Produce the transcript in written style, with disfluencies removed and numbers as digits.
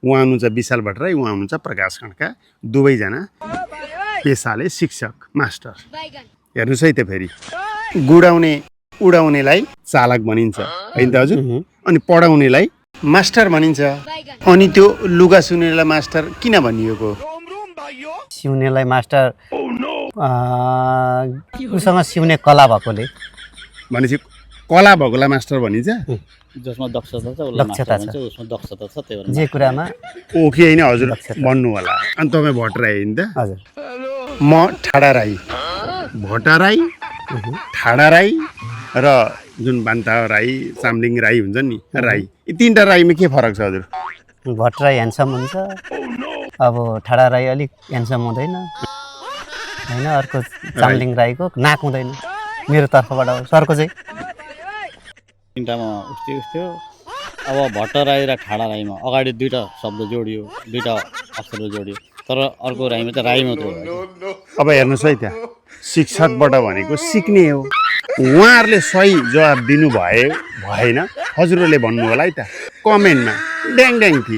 उहाँ हुनुहुन्छ विशाल भट्टराई, उहाँ हुनुहुन्छ प्रकाश खड्का, दुवैजना पेसाले शिक्षक मास्टर। हेर्नुहोस् है त फेरि उडाउनेलाई चालक भनिन्छ होइन त हजुर, अनि पढाउनेलाई मास्टर भनिन्छ। अनि त्यो लुगा सुनेलाई मास्टर किन भनिएको? सिउनेलाई मास्टर उसँग सिउने कला भएकोले। भनेपछि कला भएकोलाई मास्टर भनिन्छ, जसमा दक्षता छ उसलाई दक्षता मास्टर भन्छ, उसमा दक्षता छ त्यही भएर जे कुरामा ओके होइन हजुर भन्नु होला। अनि तपाईँ भट्टराई होइन त? हजुर। म ठाडा राई, भट्टराई, ठाडा राई र जुन बान्ता राई, चामलिङ राई हुन्छ नि राई, यी तीनटा राईमा के फरक छ हजुर? भट्टराई ह्यान्डसम हुन्छ, अब ठाडा राई अलिक ह्यान्डसम हुँदैन होइन। अर्को चामलिङ राईको नाक हुँदैन मेरो तर्फबाट। सरको चाहिँ तिनटामा उस्तै थियो। अब भट्टराई र ठाडा राईमा अगाडि दुईटा शब्द जोडियो, दुईटा अक्षर जोडियो, तर अर्को राईमा त राई मात्रै हो। अब हेर्नुहोस् है त्यहाँ शिक्षकबाट भनेको सिक्ने हो। उहाँहरूले सही जवाब दिनु भएन हजुरहरूले भन्नु होला है त कमेन्टमा ड्याङ ड्याङ थी।